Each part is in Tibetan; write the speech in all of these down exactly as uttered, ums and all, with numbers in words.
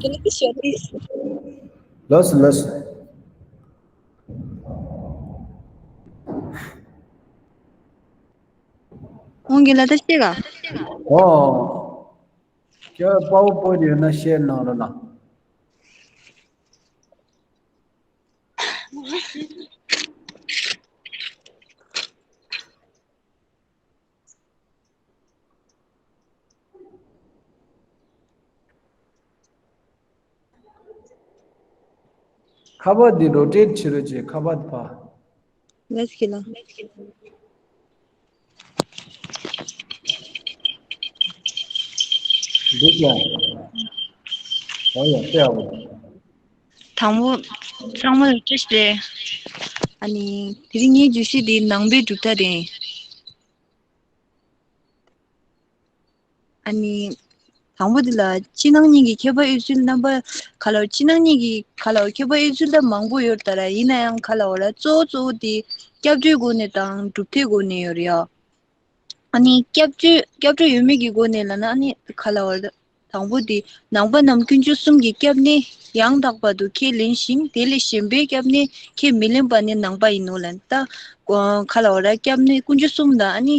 Can you please share this? ལགས་སོ་ལགས་སོ། ཁོང་གིས་ལ་ད་ཤེས་ག་ཨོ། ཁྱོད་པའོ་པོ་ཡོད་ན་ཤེར་གནང་རོགས་གནང་། ཁ་པར་འདི་རོ་ཊེཊ་བྱེད་རོགས་བྱེད། ཁ་པར་འདི་ཕར། ལས་ཀྱི་ལ། འདུག་ལ། ཨོ་ཡ་ཏེ་ཨ་བོ། དང་པོ་ཚང་མ་ལ་བཀྲ་ཤིས་བདེ་ལེགས། ཨ་ནི་དེ་རིང་ངའི་བརྗོད་གཞི་འདི་ནང་པའི་གྲུབ་མཐའ་རེད། ཨ་ནི། དང་པོ་འདི་ལ་ཕྱི་ནང་གཉིས་ཀྱི་ཁྱད་པར་ཡོད་ཚུལ་རྣམ་པ་ག་ལ་བ། ཕྱི་ནང་གཉིས་ཀྱི་ག་ལ་བ་ཁྱད་པར་ཡོད་ཚུལ་ད་མང་པོ་ཡོད་རེད་ད་ར། ཡིན་ན་ཡང་ག་ལ་བ་ར་གཙོ་བོ་གཙོ་བོ་དེ་སྐྱབས་འགྲོའི་སྒོ་ནས་དང་གྲུབ་མཐའི་སྒོ་ནས་ཡོད་རེད་ཡ། ཨ་ནི་སྐྱབས་འགྲོ་སྐྱབས་འགྲོ་ཡོད་མེད་ཀྱི་སྒོ་ནས་ལབ་ན་ཨ་ནི་ག་ལ་བ་ར། དང་པོ་དེ་ནང་པ་རྣམས་དཀོན་མཆོག་གསུམ་གྱི་སྐྱབས་གནས་ཡང་དག་པ་དུ་ཁས་ལེན་ཞིང་དེ་ལས་གཞན་པའི་སྐྱབས་གནས་ཁས་མི་ལེན་པ་ནི་ནང་པ་ཡིན་ནོ་ལབ་ད། ག་ལ་བ་ར་སྐྱབས་གནས་དཀོན་མཆོག་གསུམ་དང་ཨ་ནི།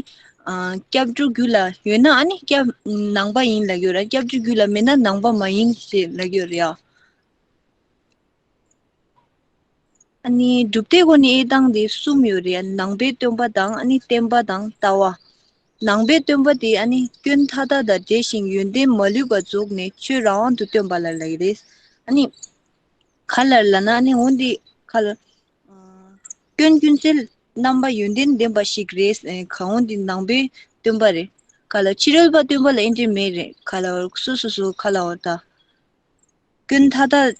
སྐྱབས་འགྲོ་རྒྱུད་ལ་ཡོད་ན་ཨ་ནི་སྐྱབས་ནང་པ་ཡིན་ལབ་ཡོད་ར། སྐྱབས་འགྲོ་རྒྱུད་ལ་མེད་ན་ནང་པ་མ་ཡིན་ཞེས་ལབ་ཡོད་རེད་ཡ། ཨ་ནི་གྲུབ་མཐའི་སྒོ་ནས་དབྱེ་སྟངས་དེ་གསུམ་ཡོད་རེད། ནང་པའི་སྟོན་པ་དང་ཨ་ནི་བསྟན་པ་དང་ལྟ་བ། ནང་པའི་སྟོན་པ་དེ་ཨ་ནི་སྐྱོན་མཐའ་དག་དང་བྲལ་ཞིང་ཡོན་ཏན་མ་ལུས་པ་རྫོགས་ནས་ཆོས་རང་དབང་དུ་སྟོན་པ་ལ་ལབ་ཀྱི་རེད། ཨ་ནི་ག་ལ་ལབ་ན་ཨ་ནི་འོ་འདི་ག་ལ། སྐྱོན་ཀུན་སེལ་རྣམ་པ་ཡོན་ཏན་ལྡན་པ་ཞིག་རེད། ག་འོ་འདི་ནང་པའི་སྟོན་པ་རེད། ག་ལ་ཕྱི་རོལ་པ་སྟོན་པ་ལ་ཨེ་འདྲ་མེད་རེད། ག་ལ་སོ་སོ་སོ་ག་ལ་འོ་ད། སྐྱོན་མཐའ་དག་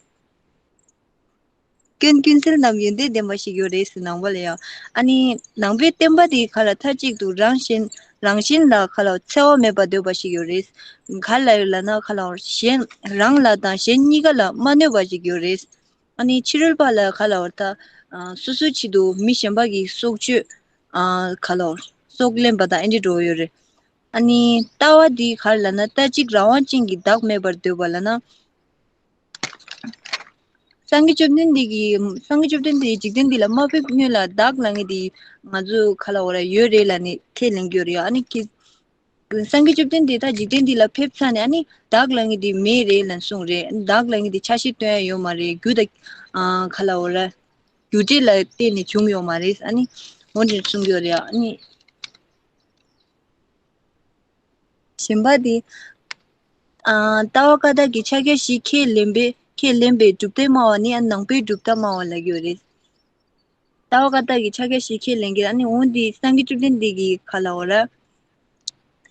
སྐྱོན་ཀུན་སེལ་རྣམས་ཡོན་ཏན་ལྡན་པ་ཞིག་ཡོད་རེད་ཟེར་ནང་པ་ལ་ཡང་། ཨ་ནི་ནང་པའི་བསྟན་པ་དེ་ག་ལ་མཐའ་གཅིག་ཏུ་རང་གཞན་རང་གཞན་ལ་ག་ལ་འཚེ་བ་མེད་པར་སྡོད་པ་ཞིག་ཡོད་རེད། ག་ལ་ཡོད་ལབ་ན་ག་ལ་གཞན་རང་ལ་དང་གཞན་གཉིས་ཀ་ལ་མ་གནོད་པ་ཞིག་ཡོད་རེད། ཨ་ནི་ཕྱི་རོལ་པ་ལ་ག་ལ་བར་ད་སོ་སོའི་ཆེད་དུ་མི་གཞན་པ་གི་སྲོག་གཅོད་ག་ལ་སྲོག་ལེན་པ་དང་ཨེ་འདྲ་འགྲོ་ཡོད་རེད། ཨ་ནི་ལྟ་བ་འདི་ག་རེ་ལབ་ན་ལྟ་གཅིག་རང་དབང་ཅན་གྱི་བདག་མེད་པར་འདོད་པ་ལབ་ན། སངས་རྒྱས་བཅོམ་ལྡན་འདས་ཀྱིས་སངས་རྒྱས་བཅོམ་ལྡན་འདས་འཇིག་རྟེན་འདི་ལ་མ་ཕེབས་སྔོན་ལ་བདག་ལབ་མཁན་འདི་ང་ཚོ་ག་ལ་འོ་ར་ཡོད་རེད་ལབ་ནས་ཁས་ལེན་གྱི་ཡོད་རེད། ཨ་ནི་ཁྱེད་སངས་རྒྱས་བཅོམ་ལྡན་འདས་ད་འཇིག་རྟེན་འདི་ལ་ཕེབས་ཚར་ནས་ཨ་ནི་བདག་ལབ་མཁན་འདི་མེད་རེད་ལབ་གསུངས་རེད། བདག་ལབ་མཁན་འདི་ཆ་ཤས་སྟོན་ཡ་ཡོད་མ་རེད། རྒྱུ་དང་ག་ལ་འོ་ར་རྒྱུ་འབྲས་ལ་བརྟེན་ནས་བྱུང་ཡོད་མ་རེད། ཨ་ནི་འོ་འདྲ་གསུང་གི་ཡོད་རེད། ཨ་ནི། གཞན་པ་དེ། ལྟ་བ་བཀའ་རྟགས་ཀྱི་ཕྱག་རྒྱ་བཞི་ཁས་ལེན་པའི་ཁས་ལེན་པའི་གྲུབ་མཐའ་སྨྲ་བ་ནི་ནང་པའི་གྲུབ་མཐའ་སྨྲ་བ་ལབ་ཀྱི་ཡོད་རེད། ལྟ་བ་བཀའ་རྟགས་ཀྱི་ཕྱག་རྒྱ་བཞི་ཁས་ལེན་གྱི་ཨ་ནི་འོ་འདི་སངས་རྒྱས་བཅོམ་ལྡན་འདས་ཀྱིས་ག་ལ་འོ་ར།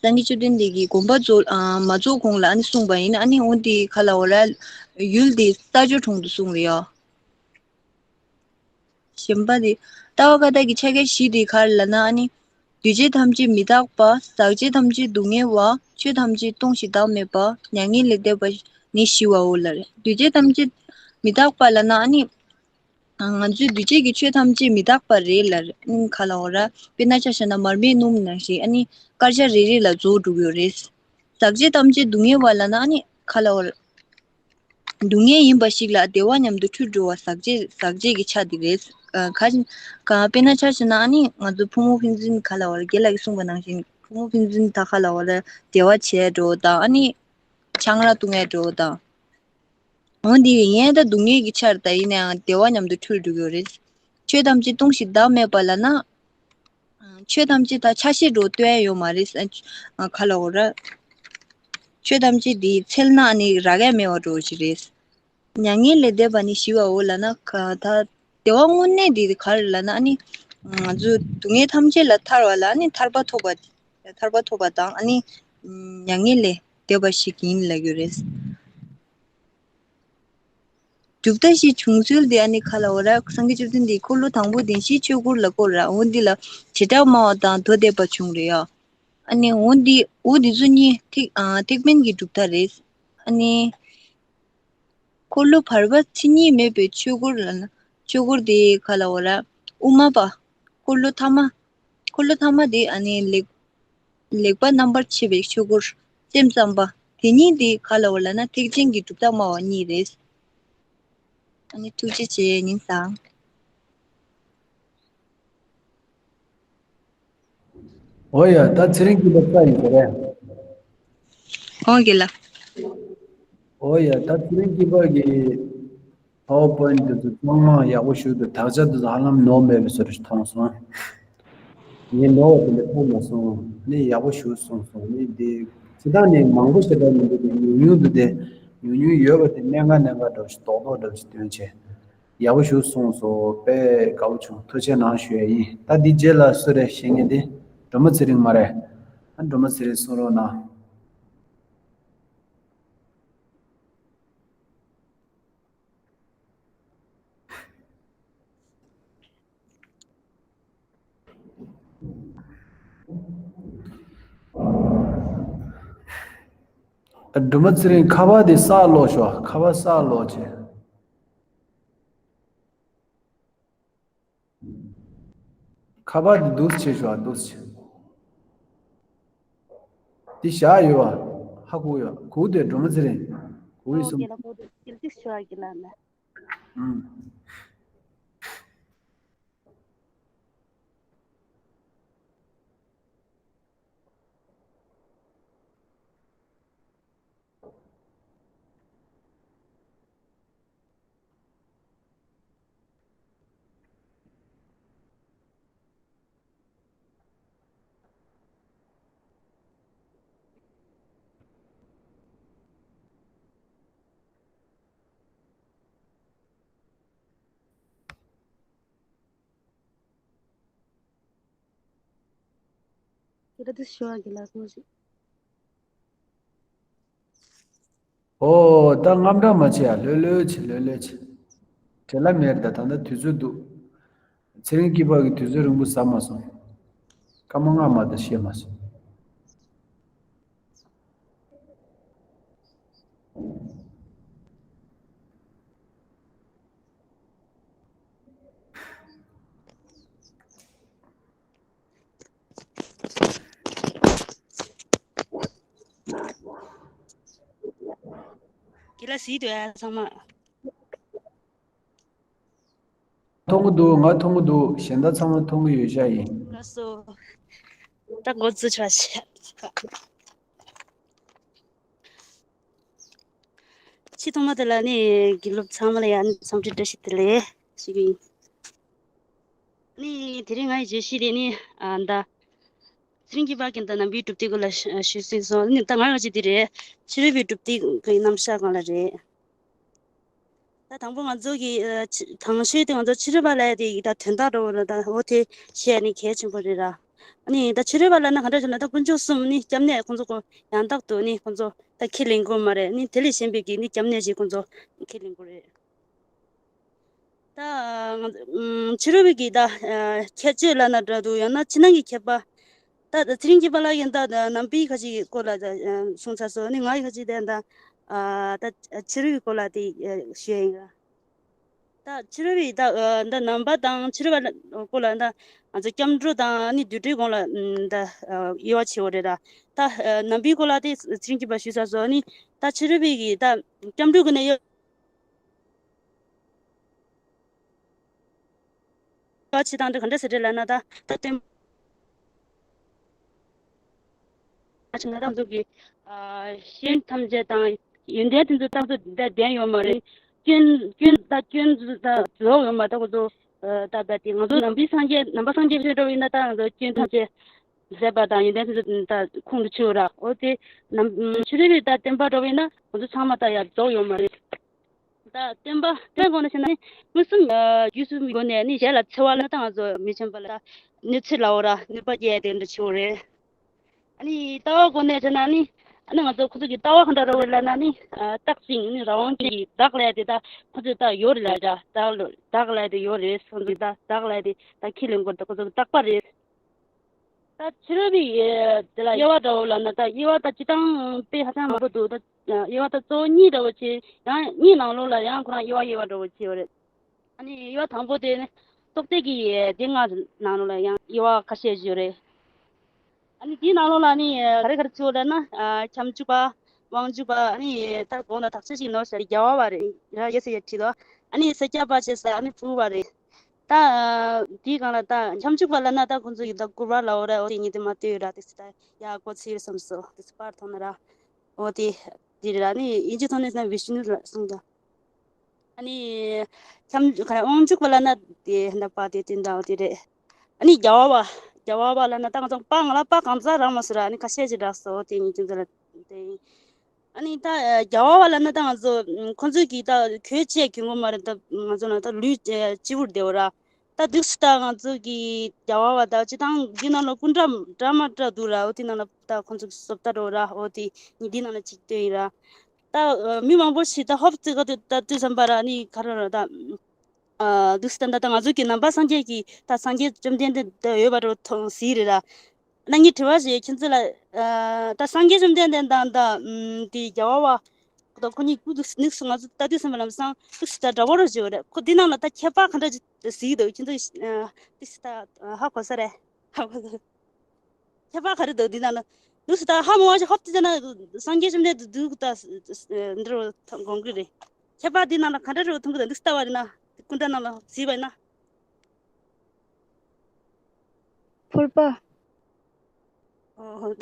སངས་རྒྱས་བཅོམ་ལྡན་འདས་ཀྱིས་དགོངས་པ་རྫོགས་མ་རྫོགས་གོང་ལ་ཨ་ནི་གསུངས་པ་ཡིན། ཨ་ནི་འོ་འདི་ག་ལ་འོ་ར། ཡུལ་འདི་རྩྭ་མཆོག་གྲོང་དུ་གསུངས་རེད་ཡ། གཞན་པ་དེ། ལྟ་བ་བཀའ་རྟགས་ཀྱི་ཕྱག་རྒྱ་བཞི་དེ་ག་རེ་ལབ་ན་ཨ་ནི། འདུས་བྱས་ཐམས་ཅད་མི་རྟག་པ། ཟག་བཅས་ཐམས་ཅད་སྡུག་བསྔལ་བ། ཆོས་ཐམས་ཅད་སྟོང་ཞིང་བདག་མེད་པ། མྱ་ངན་ལས་འདས་པ་ནི་ཞི་བའོ་ལབ་རེད། འདུས་བྱས་ཐམས་ཅད་མི་རྟག་པ་ལབ་ན་ཨ་ནི། ང་ཚོའི་འདུས་བྱས་ཀྱི་ཆོས་ཐམས་ཅད་མི་རྟག་པ་རེད་ལབ་རེད། ཨ་ནི་ག་ལ་འོ་ར། དཔེར་ན་ཆ་བཞག་ན་མར་མེའི་སྣུམ་ནང་བཞིན་ཨ་ནི་སྐར་ཆ་རེ་རེ་ལ་རྫོགས་འགྲོ་གི་ཡོད་རེད། ཟག་བཅས་ཐམས་ཅད་སྡུག་བསྔལ་བ་ལབ་ན་ཨ་ནི་ག་ལ་འོ་ར། སྡུག་བསྔལ་ཡིན་པ་ཞིག་ལ་བདེ་བ་མཉམ་དུ་འཁྲུལ་འགྲོ་བ་ཟག་བཅས་ཟག་བཅས་ཀྱི་ཆ་དེ་རེད། ཨ་ཁ་ཅིག་ག་དཔེར་ན་ཆ་བཞག་ན་ཨ་ནི་ང་ཚོ་ཕོ་མོ་ཕན་ཚུན་ག་ལ་འོ་ར་རྒན་ལགས་ཀྱིས་གསུངས་པ་ནང་བཞིན་ཕོ་མོ་ཕན་ཚུན་ད་ག་ལ་འོ་ར་འབྲེལ་བ་བྱས་འགྲོ་དང་ཨ་ནི་ཆང་རག་བཏུང་ཡ་འགྲོ་དང་། འོ་འདི་ཡིན་ད་སྡུག་བསྔལ་གྱི་ཆར་ད་ཡིན་ནའང་བདེ་བ་མཉམ་དུ་འཁྲུལ་འགྲོ་གི་ཡོད་རེད། ཆོས་ཐམས་ཅད་སྟོང་ཞིང་བདག་མེད་པ་ལབ་ན། ཆོས་ཐམས་ཅད་ད་ཆ་ཤས་འགྲོ་སྟོན་ཡ་ཡོད་མ་རེད། ཨ་ག་ལ་འོ་ར། ཆོས་ཐམས་ཅད་འདི་འཚལ་ན་ནི་རག་ཡ་མེད་པ་འགྲོ་ཞིག་རེད། མྱ་ངན་ལས་འདས་པ་ནི་ཞི་བའོ་ལབ་ན་ག་ད་བདེ་བ་དངོས་གནས་འདི་ག་རེ་ལབ་ན་ཨ་ནི། ང་ཚོ་སྡུག་བསྔལ་ཐམས་ཅད་ལ་ཐར་བ་ལ་ཨ་ནི་ཐར་པ་ཐོབ་པ། ཐར་པ་ཐོབ་པ་དང་ཨ་ནི། མྱ་ངན་ལས་འདས་པ་ཞིག་ཡིན་ལབ་ཡོད་རེད། གྲུབ་མཐའ་བཞི་བྱུང་ཚུལ་དེ་ཨ་ནི་ག་ལ་འོ་ར། སངས་རྒྱས་བཅོམ་ལྡན་འདས་འཁོར་ལོ་དང་པོ་བདེན་བཞིའི་ཆོས་འཁོར་ལ་བསྐོར་ར། འོ་འདི་ལ་བྱེ་བྲག་སྨྲ་བ་དང་མདོ་སྡེ་པ་བྱུང་རེད་ཡ། ཨ་ནི་འོ་འདི་འོ་འདི་ཚོ་གཉིས་ཐེག་ཨ་ཐེག་དམན་གྱི་གྲུབ་མཐའ་རེད། ཨ་ནི་འཁོར་ལོ་བར་པ་མཚན་ཉིད་མེད་པའི་ཆོས་འཁོར་ལ་ན་ཆོས་འཁོར་དེ་ག་ལ་འོ་ར། དབུ་མ་པ། འཁོར་ལོ་ཐ་མ། འཁོར་ལོ་ཐ་མ་དེ་ཨ་ནི་ལེགས་ལེགས་པ་རྣམ་པར་ཕྱེ་བའི་ཆོས་འཁོར་སེམས་ཙམ་པ། དེ་གཉིས་དེ་ག་ལ་འོ་ལབ་ན་ཐེག་ཆེན་གྱི་གྲུབ་མཐའ་སྨྲ་བ་གཉིས་རེད། ཨ་ནི་ཐུགས་རྗེ་ཆེ། ཉིན་བཟང་། ཨོ་ཡ། ད་ཚེ་རིང་སྐྱིད་པ་ལྟ་ཡིན་ཟེར་རེད། ཨོ་རྒན་ལགས། ཨོ་ཡ། ད་ཚེ་རིང་སྐྱིད་པ་གི་པ་ཝར་པོ་ཡིན་ཊི་དེ་ཚོ་ཚང་མ་ཡག་པོ་ཞིག་འདུག་དག་ཆ་དེ་ཚོ་ཧ་ལམ་ནོར་མེད་པའི་བཟོ་འདྲ་ཞིག་མཐོང་སོང་། ངས་ནོར་བ་དེ་འདྲ་མཐོང་མ་སོང་། ནི་ཡག་པོ་ཞིག་གསུངས་སོང་། ནི་དེ་སྤྱིར་བཏང་ནས་མང་པོ་ཞེ་དྲག་མི་འདུག་དེ་ཉུང་ཉུང་འདུག་དེ་ཉུང་ཉུང་ཡོད་པ་དེ་གནད་འགག་གནད་འགག་འདྲ་བོ་ཞིག་རྡོག་རྡོག་འདྲ་བོ་ཞིག་སྟོན་བྱས། ཡག་པོ་ཞིག་གསུངས་སོང་། དཔེ་དགའ་པོ་བྱུང་། ཐུགས་རྗེ་གནང་ཞུ་ཡ་ཡིན། ད་འདི་རྗེས་ལ་སུ་རེད་བཤད་མཁན་དེ། སྒྲོལ་མ་ཚེ་རིང་མ་རེད། ཨ། སྒྲོལ་མ་ཚེ་རིང་གསུང་རོགས་གནང་། སྒྲོལ་མ་ཚེ་རིང་ཁ་པར་དེ་སར་ལོག་ཤོག་ཁ་པར་སར་ལོག་བྱས། ཁ་པར་དེ་འདུག་སེ་བྱས་ཤོག་འདུག་སེ་བྱས། དེ་བཞག་ཡོད་པ། ཧ་གོ་ཡོད། གོ་དེ་སྒྲོལ་མ་ཚེ་རིང་། གོ་ཡོད་སོང་། ཨོ་རྒན་ལགས། གོ་དེ་ཏིལ་ཏིག་ཞུ་བ་རྒན་ལགས་ན། ཨུམ། ཁྱེད་རང་ཚོ་ཞུ་བ་གི་ལ་སོང་ཞིག་ཨོ། ད་དངངས་སྐྲག་མ་བྱེད་ཡ། ལྷོད་ལྷོད་བྱེད། ལྷོད་ལྷོད་བྱེད། བྲེལ་བ་མེད། ད་ད་ལྟ་དུས་ཚོད་འདུག་ཚེ་རིང་སྐྱིད་པ་གིས་དུས་ཚོད་རིང་པོ་ཟ་མ་སོང་། སྐར་མ་ལྔ་མ་གཏོགས་བཤད་མ་སོང་། ཁྱེད་ལ་གཟིགས་འདུག་ཨ། ཚང་མ་མཐོང་གི་འདུག་ང་མཐོང་གི་འདུག་གཞན་དག་ཚང་མ་མཐོང་གི་ཡོད་ཤག་ཡིན། ལགས་སོ། ད་འགོ་བཙུགས་ཆོག་ཤག་ཆེས་ཐོག་མ་དེ་ལ་ནི་དགེ་སློབ་ཚང་མ་ལ་ཡང་འཚམས་འདྲི་བཀྲ་ཤིས་བདེ་ལེགས་ཞུ་གི་ཡིན། ནི་དེ་རིང་ང་ཡི་བརྗོད་གཞི་དེ་ནི་ཨ་ད། ཚེ་རིང་སྐྱིད་པ་གིས་ད་ནམ་པའི་གྲུབ་མཐའི་སྐོར་ལ་ཞུ་ཞུས་ཟིན་སོང་། ནི་ད་ང་རང་གཅིག་དེ་རེད། ཕྱི་རོལ་པའི་གྲུབ་མཐའི་གི་རྣམ་གཞག་སྒང་ལ་རེད། ད་དང་པོ་ང་ཚོ་གི་ཨ་ཕྱི་དང་ཤོས་དེ་ང་ཚོ་ཕྱི་རོལ་པ་ལབ་ཡ་དེ་ཡི་ད་དོན་དག་འདྲ་བོ་ལ་ད་འོ་དེ་བཤད་ནི་གལ་ཆེན་པོ་རེད་ར། ཨ་ནི་ད་ཕྱི་རོལ་པ་ལབ་ན་ག་འདྲ་ཞིག་ལབ་ན་ད་དཀོན་མཆོག་གསུམ་ནི་སྐྱབས་གནས་ཁོང་ཚོ་ཁོ་ཡང་དག་ཏུ་ནི་ཁོང་ཚོ་ད་ཁས་ལེན་དགོས་མ་རེད། ནི་དེ་ལས་གཞན་པའི་གི་ནི་སྐྱབས་གནས་ཤིག་ཁོང་ཚོ་ཁས་ལེན་དགོས་རེད། ད་ང་ཕྱི་རོལ་པའི་གི་ད་ཁྱད་ཆོས་ལབ་ན་འདྲ་འདུག་ཡང་ན་ཕྱི་ནང་གི་ཁྱད་པར། ད་ཚེ་རིང་སྐྱིད་པ་ལགས་ཀྱིས་ད་ནང་པའི་ཁ་ཅིག་གི་སྐོར་ལ་ད་གསུངས་ཚར་སོང་། ནི་ང་ཡི་ཁ་ཅིག་ད་ད་ད་ཕྱི་རོལ་པའི་སྐོར་ལ་དེ་ཞུ་ཡ་ཡིན། ད་ཕྱི་རོལ་པའི་ད་ད་ནང་པ་དང་ཕྱི་རོལ་པ་སྐོར་ལ་ད་ང་ཚོ་སྐྱབས་འགྲོ་དང་ནི་འདུས་འདྲིའི་སྒང་ལ་ད་དབྱེ་བ་ཕྱེ་བ་རེད། ད་ད་ནང་པའི་སྐོར་ལ་དེ་ཚེ་རིང་སྐྱིད་པ་ཞུས་ཚར་སོང་། ནི་ད་ཕྱི་རོལ་པའི་གི་ད་སྐྱབས་འགྲོའི་སྒོ་ནས་དབྱེ་བ་ཕྱེ་སྟངས་དེ་ག་འདྲ་ཟེར་རེད་ལབ་ན། ད་ད་སྟོན་པ་ཕྱིན་ན་ད་ང་ཚོ་གི་ཨ་ཤེས་ཡོན་ཐམས་ཅད་དང་ཡོན་ཏན་དེ་ཚོ་ད་ཚོ་ད་ལྡན་ཡོད་མ་རེད། སྐྱོན་སྐྱོན་ད་སྐྱོན་ད་རྫོགས་ཡོད་མ་རེད། ད་ཁོ་ཚོ་ད་ད་དེ་ང་ཚོ་ནང་པའི་སངས་རྒྱས་ནང་པ་སངས་རྒྱས་ཆོས་འགྲོ་བ་ཡིན་ན་ད་ང་ཚོ་སྐྱོན་ཐམས་ཅད་ཟད་པ་དང་ཡོན་ཏན་དེ་ཚོ་ད་ཁོང་དུ་ཆུད་ར། འོ་དེ་ནམ་ཕྱི་རོལ་པའི་ད་སྟོན་པ་འགྲོ་བ་ཡིན་ན་ང་ཚོ་ཚང་མ་ད་ཡར་རྫོགས་ཡོད་མ་རེད། ད་སྟོན་པ་སྟོན་དགོས་ན་བྱས་ན་ནི་མངོན་སུམ་རྒྱུད་གསུམ་སྒོ་ནས་ནི་གཞན་ལ་འཚེ་བ་ལ་ད་ང་ཚོ་མི་འཆམ་པ་ལ་ད་གནོད་འཚེ་ལའོ་ར་གནོད་པ་སྐྱེལ་དེ་འདྲ་ཆེ་བོ་རེད། ཨ་ནི་ལྟ་བ་སྒོ་ནས་བྱས་ན་ནི་ཨ་ནི་ང་ཚོ་ཁོ་ཚོ་གི་ལྟ་བ་ག་འདྲ་རེད་ལབ་ན་ནི་ཨ་རྟག་ཅིང་ནི་རང་དབང་ཅན་གྱི་བདག་ལས་དེ་ད་ཁོ་ཚོ་ད་ཡོད་རེད་ལ། ད་བདག་ལས་དེ་ཡོད་རེད། སོང་ཙང་ད་བདག་ལས་དེ་ད་ཁས་ལེན་དགོས་རེད། ད་ཁོ་ཚོ་གི་རྟག་པ་རེད། ད་ཕྱི་རོལ་པའི་དེ་ལ་དབྱེ་བ་འདྲ་བོ་ལབ་ན་ད་དབྱེ་བ་ད་སྤྱིར་བཏང་དཔེ་ཧ་ཅང་མང་པོ་འདུག་ད་དབྱེ་བ་ད་གཙོ་བོ་གཉིས་འདྲ་བོ་བྱས། ཡང་གཉིས་ནང་ལོགས་ལ་ཡང་ཁོ་རང་དབྱེ་བ་དབྱེ་བ་འདྲ་བོ་བྱས་ཡོད་རེད། ཨ་ནི་དབྱེ་བ་དང་པོ་དེ་ནི་རྟོག་བརྗོད་ཀྱི་སྡེ་ལྔ་ནང་ལོགས་ལ་ཡང་དབྱེ་བ་ཁ་ཤས་ཤིག་ཡོད་རེད། ཨ་ནི་དེའི་ནང་ལོགས་ལ་ནི་ག་རེ་ག་རེ་བྱས་ཡོད་ལབ་ན་ཨ་ཁྱབ་འཇུག་པ། དབང་ཕྱུག་པ་ཨ་ནི་ད་དགོངས་དག་ཐག་ཆོད་ཅིག་ནོར་ཟེར་རྒྱལ་བ་བ་རེད། ཡ་ཡོད་ཟེར་ཡ་བྲིས་དོ། ཨ་ནི་ས་སྐྱ་པ་བྱས་ཟེར་ཨ་ནི་ཕྲུ་གུ་བ་རེད། ད་དེའི་སྒང་ལ་ད་ཁྱབ་འཇུག་པ་ལབ་ན་ད་ཁོང་ཚོ་ཡི་ད་གུ་རུ་བ་ལབ་འོ་ར། འོ་དེ་ཉིད་དེ་མ་ལྟོས་ར་དེ་སི་ད་ཡ་གོ་ཚིག་རེད་བསམ་སོ། དེ་སི་པར་ཐོག་ན་ར། འོ་དེ་དེ་རེད་ར། ཨ་ནི་དབྱིན་ཇི་ཐོག་ནས་ན་བི་ཤུ་ནུ་ལ་གསུངས་ཀྱང་། ཨ་ནི་ཁྱམས་ཁ་དབང་ཕྱུག་པ་ལབ་ན་དེ་ཧན་ད་པ་དེ་དེ་འདྲ་དེ་རེད། ཨ་ནི་རྒྱལ་བ་བ་རྒྱལ་བ་བ་ལབ་ན་ད་ང་ཚོ་པ་ང་ལ་པ་གང་ཟག་རང་མ་སུ་ར། ཨ་ནི་ཁ་ཤས་ཅིག་རག་སོ་དེ་ཉིད་ཀྱི་འདི་ལ་དེ། ཨ་ནི་ད་རྒྱལ་བ་བ་ལབ་ན་ད་ང་ཚོ་ཁོང་ཚོས་ཀྱི་ད་གོས་ཆས་གྱོན་གོ་མ་རེད། ད་ང་ཚོ་ན་ད་ལུས་སྤྱི་བོར་བསྡད་འོ་ར། ད་དུས་སུ་ད་ང་ཚོ་གི་རྒྱལ་བ་བ་ད་སྤྱི་བཏང་འདི་ནང་ལ་སྐུ་འདྲ་འདྲ་མ་འདྲ་འདུག་ར། འོ་དེ་ནང་ལ་ད་ཁོང་ཚོ་གི་བཟོ་ལྟ་འགྲོ་ར། འོ་དེ་ཉིད་འདི་ནང་ལ་ཅིག་སྟོན་ཡིན་ར། ད་ཨ་མི་མང་པོ་ཞིག་ད་ཧོབ་ཙི་ག་དུས་ད་དུས་བསམ་པ་ར་ནི་ག་རེ་ར་ད་ཨ་དུས་སུ་ད་ད་ད་ང་ཚོ་གི་ནང་པ་སངས་རྒྱས་ཀྱི་ད་སངས་རྒྱས་བཅོམ་ལྡན་འདས་ད་ཡོད་པ་རུ་མཐོང་སྲིད་རེད་ར། ན་ངའི་དྲི་བ་ཞིག་ཁྱེད་ཚོ་ལ་ཨ་ད་སངས་རྒྱས་བཅོམ་ལྡན་འདས་དང་ད་ཨམ་དེ་རྒྱལ་བ་བ་ད་ཁོ་གཉིས་སྐུ་དུས་ནུས་སུ་ང་ཚོ་ད་དུས་བསམ་པ་ལམ་སང་དུས་སུ་ད་འདྲ་བོ་རུ་བརྗོད་རེད། ཁོ་འདི་ནང་ལ་ད་ཁྱད་པར་ག་འདྲ་ཞིག་གཟིགས་འདུག་ཁྱེད་ཚོ་ཨ་དུས་སུ་ད་ཧ་གོ་ས་རེད། ཧ་གོ་ས་རེད། ཁྱད་པར་ག་རེ་འདུག་འདི་ནང་ལ། འདུག་སེ་ད་ཧ་མ་བ་ཞིག་ཧོབ་ཏེ་བྱས་ན་སངས་རྒྱས་བཅོམ་ལྡན་འདས་འདུག་ད་འདི་རུ་དགོངས་ཀྱི་རེད། ཁྱད་པར་འདི་ནང་ལ་ག་འདྲ་རུ་མཐོང་གི་འདུག་འདུག་སེ་ལྟ་བ་རེད་ན། སྐུ་འདྲ་ནང་ལ་གཟིགས་པ་ཡིན་ན། ཕུར་པ། ཨོ།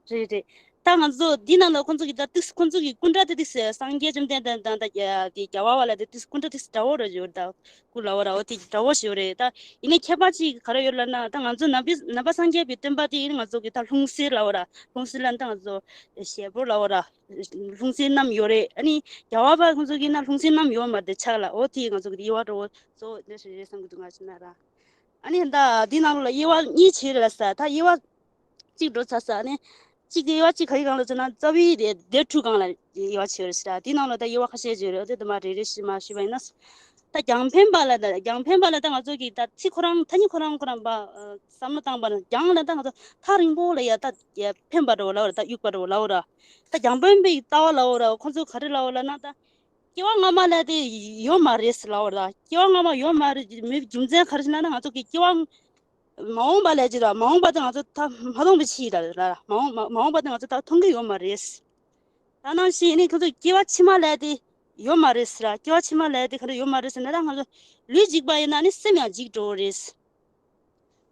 རེད་རེད། ད་ང་ཚོ་འདི་ནང་ལ་ཁོང་ཚོ་གི་ད་ཏིག་ཁོང་ཚོ་གི་སྐུ་འདྲ་དེ་ཏིག་སངས་རྒྱས་བཅོམ་ལྡན་འདས་དང་ད་དེ་རྒྱལ་བ་བ་ལ་དེ་ཏིག་སྐུ་འདྲ་ཏིག་འདྲ་བོ་རེད་ཡོད་ད། སྐུ་ལ་བ་ར་འོ་དེ་འདྲ་བོ་ཞིག་རེད། ད་ཡིན་ནའི་ཁྱད་པར་ཅིག་ག་རེ་ཡོད་ལབ་ན་ད་ང་ཚོ་ནང་པའི་ནང་པ་སངས་རྒྱས་པའི་བསྟན་པ་དེ་ཡིན་ང་ཚོ་གི་ད་ལྷུང་བཟེད་ལབ་པ་ར། ལྷུང་བཟེད་ལབ་ན་ད་ང་ཚོ་ཞལ་ཕོར་ལབ་པ་ར། ལྷུང་བཟེད་བསྣམས་ཡོད་རེད། ཨ་ནི་རྒྱལ་བ་པ་ཁོང་ཚོ་གི་ན་ལྷུང་བཟེད་བསྣམས་ཡོད་མ་རེད་ཆག་ལ། འོ་དེ་ང་ཚོ་གི་དབྱེ་བ་འདྲ་བོ་གཙོ་བོ་འདི་ཞིག་རེད་བསམ་གི་འདུག་ང་ཚོ་ན་ར། ཨ་ནི་ད་འདི་ནང་ལ་དབྱེ་བ་གཉིས་ཕྱེ་རེད་ལ་ས་ད་དབྱེ་བ་གཅིག་འགྲོ་ཚར་ས་ནི། གཅིག་དེ་དབྱེ་བ་གཅིག་ག་རེ་གང་ལ་ཟེར་ན་རྩ་བའི་དེ་སྡེ་དྲུག་སྒང་ལ་དབྱེ་བ་ཕྱེ་རེད་ཟེར། དེ་ནང་ལ་ད་དབྱེ་བ་ཁ་ཤས་ཡོད་རེད། དེ་དུ་མ་རེ་རེ་ཞིག་མ་ཞུས་པ་ཡིན་ན། ད་རྒྱང་འཕེན་པ་ལ་ད་རྒྱང་འཕེན་པ་ལ་ད་ང་ཚོ་གི་ད་ཚིག་ཁོ་རང་ཐ་སྙད་ཁོ་རང་ཁོ་རང་པ་བསམ་བློ་བཏང་པ་ན་རྒྱང་ལ་ད་ང་ཚོ་ཐག་རིང་པོ་ལ་ཡ་ད་འཕེན་པ་འདྲ་བོ་ལབ་ར། ད་གཡུག་པ་འདྲ་བོ་ལབ་ར། ད་རྒྱང་འཕེན་པའི་ལྟ་བ་ལབ་ར་ཁོ་ཚོ་ག་རེ་ལབ་ལབ་ན་ད། སྐྱེ་བ་སྔ་མ་ལ་དེ་ཡོད་མ་རེད་ཟེར་ལབ་པ་རེད། སྐྱེ་བ་སྔ་མ་ཡོད་མ་རེད་མེད་རྒྱུ་མཚན་ག་རེ་ཟེར་ན་ང་ཚོ་གི་སྐྱེ་བ་མ་འོངས་པ་ལས་ཀྱི་ར་མ་འོངས་པ་དེ་ང་ཚོ་ད་མ་མཐོང་པའི་ཕྱིར་ར་ར་མ་འོངས་མ་མ་འོངས་པ་དེ་ང་ཚོ་ད་མཐོང་གི་ཡོད་མ་རེད། ད་ནང་བཞིན་ནི་ཁོ་ཚོ་སྐྱེ་བ་ཕྱི་མ་ལས་དེ་ཡོད་མ་རེད་ཟེར་ར། སྐྱེ་བ་ཕྱི་མ་ལས་དེ་ག་རེ་ཡོད་མ་རེད་ཟེར་ན་ད་ང་ཚོ་ལུས་འཇིག་པ་ཡིན་ན་ནི་སེམས་ཡང་འཇིག་འགྲོ་གི་རེད།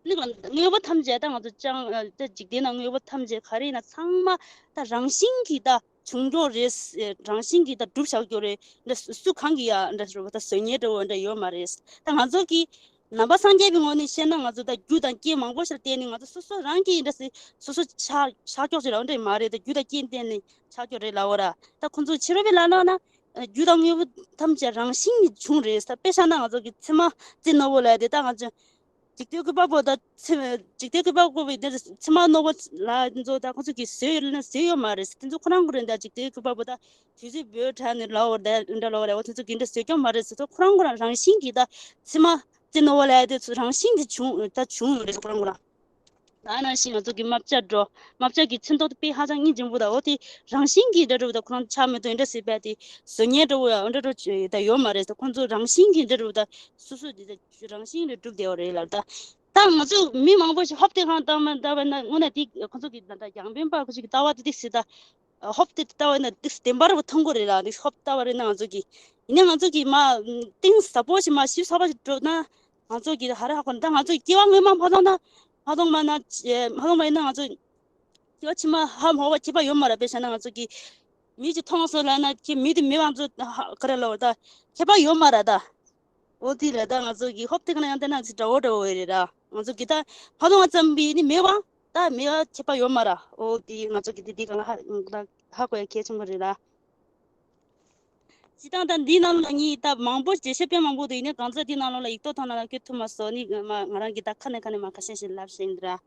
ནི་དངོས་པོ་ཐམས་ཅད་ད་ང་ཚོ་ཅང་ཨ་ད་འཇིག་རྟེན་ན་དངོས་པོ་ཐམས་ཅད་ག་རེ་ཡིན་ན་ཚང་མ་ད་རང་བཞིན་གྱིས་ད་བྱུང་འགྲོ་རེད། རང་བཞིན་གྱིས་ད་གྲུབ་བཞག་རྒྱུ་རེད། འདྲ་སུ་གང་གིས་ཡ་འདྲ་ཟེར་བ་ད་བཟོ་མཁན་འདྲ་བོ་འདྲ་ཡོད་མ་རེད། ད་ང་ཚོ་གི་ནང་པ་སངས་རྒྱས་པའི་ངོས་ནས་བཤད་ན་ང་ཚོ་ད་རྒྱུ་དང་རྐྱེན་མང་པོ་ཞིག་བརྟེན་ནས་ང་ཚོ་སོ་སོ་རང་གིས་འདྲ་སེ་སོ་སོ་ཆགས་ཆགས་ཀྱོག་ཅིག་རང་འདྲ་མ་རེད། ད་རྒྱུ་དང་རྐྱེན་བརྟེན་ནས་ཆགས་ཀྱོག་རེད་ལབ་འོ་ར། ད་ཁོང་ཚོ་ཕྱི་རོལ་པའི་ལ་ལ་ན་རྒྱུ་དང་དངོས་པོ་ཐམས་ཅད་རང་བཞིན་གྱིས་བྱུང་རེད། ད་དཔེ་བཞག་ན་ང་ཚོ་གི་མཚེ་མ་རྩེ་རྣོ་བོ་ལབ་དེ་ད་ང་ཚོ། འཇིག་རྟེན་བཀོད་པ་པོ་དང་ཚེ་འཇིག་རྟེན་བཀོད་པ་པོ་པའི་དེ་མཚེ་མ་རྣོ་པོ་ལ་ཚོ་ད་ཁོ་ཚོ་གིས་བཟོས་ཡོད་ལ་བཟོས་ཡོད་མ་རེད། དེ་ཚོ་ཁོ་རང་ཁོ་རང་ད་འཇིག་རྟེན་བཀོད་པ་པོ་ད་དུས་ཚོད་འབོལ་དྲགས་ནས་ལའོ་ད་འདྲ་ལའོ་རེད། འོ་དེ་ཚོ་གིས་འདྲ་བཟོས་ཀྱང་མ་རེད་ཟེར་ཚོ་ཁོ་རང་ཁོ་རང་རང་བཞིན་གྱིས་ད་མཚེ་མ་རྩེ་རྣོ་པོ་ལ་དེ་ཚོ་རང་བཞིན་གྱིས་བྱུང་ད་བྱུང་ཡོད་རེད་ཁོ་རང་ཁོ་རང་། ད་ནང་བཞིན་ང་ཚོ་གི་རྨ་བྱ་འགྲོ་རྨ་བྱ་གི་ཚོན་མདོག་དེ་དཔེ་ཧ་ཅང་སྙིང་རྗེ་པོ་ད་འོ་དེ་རང་བཞིན་གྱིས་འདྲ་འདྲ་བོ་ད་ཁོ་རང་ཆགས་མི་ཐུབ་འདྲ་ཟེར་བས་དེ་བཟོ་མཁན་འདྲ་བོ་ཡང་འདྲ་འདྲ་བོ་ད་ཡོད་མ་རེད། ད་ཁོ་ཚོ་རང་བཞིན་གྱིས་འདྲ་འདྲ་བོ་ད་སོ་སོ་དེ་ད། རང་བཞིན་ལས་གྲུབ་བསྡད་པ་རེད་ལབ། ད་ད་ང་ཚོ་མི་མང་པོ་ཞིག་ཧོབ་སྟེ་གང་ལྟ་མ་ལྟ་བ་ན་དངོས་གནས་དེ་ཁོ་ཚོ་གི་ད་ལྟ་རྒྱང་འཕེན་པ་ཁོ་ཚོ་གི་ལྟ་བ་དེ་ཏིག་སེ་ད་ཧོབ་སྟེ་ལྟ་བ་ན་ཏིག་སེ་བདེན་པ་རེད་པ་མཐོང་གི་རེད་ལ། ཏིག་སེ་ཧོབ་ལྟ་བ་རེད་ན་ང་ཚོ་གི་ཡིན་ན་ང་ཚོ་གི་མ་གཏིང་ཟབ་པོ་ཞིག་མ་ཞིབ་ཚགས་པ་ཞིག་འགྲོ་ན་ང་ཚོ་གི་ཧ་ར་ཧ་གོ་ན་ད་ང་ཚོ་གི་སྐྱེ་བ་སྔོན་མ་མ་མཐོང་ན་མ་མཐོང་མ་ན་མ་མཐོང་མ་ཡིན་ན་ང་ཚོ་སྐྱེ་བ་ཕྱི་མ་ཧ་མ་གོ་བ་ཁྱད་པར་ཡོད་མ་རེད། དཔེ་བཞག་ན་ང་ཚོ་གི་མི་གཅིག་མཐོང་སོང་ལབ་ན་ཁྱེད་མི་དེ་མི་བ་ཚོ་ཧ་ག་རེ་ལབ་ད་ཁྱད་པར་ཡོད་མ་རེད་ད། འོ་དེ་རེད་ད། ང་ཚོ་གི་ཧོབ་སྟེ་ག་ན་ཡང་བལྟས་ན་ཅི་འདྲ་བོ་འདྲ་བོ་རེད་ར། ང་ཚོ་གི་ད་ཕ་ཐོང་བ་ཙམ་པི་ནི་མེད་པ་ད་མེད་པ་ཁྱད་པར་ཡོད་མ་ར། འོ་དེ་ང་ཚོ་གི་དེ་དེ་གང་ཧ་ཧ་གོ་ཡ་གལ་ཆེན་པོ་རེད་ར། སྤྱི་བཏང་ད་འདི་ནང་ལ་ངས་ད་མང་པོ་རྒྱས་བཤད་དཔེ་མང་པོ་འདུག་ཡིན་ནའི་གང་ཚ་འདི་ནང་ལོགས་ལ་ཡིག་ཐོག་ཐོག་ནང་ལ་བཀོད་ཐུབ་མ་སོང་ནི་ང་ང་རང་གི་ད་ཁ་ནས་ཁ་ནས་མ་ཁ་ཤས་ཤིག་ལབ་བཞིན་འདི་ར།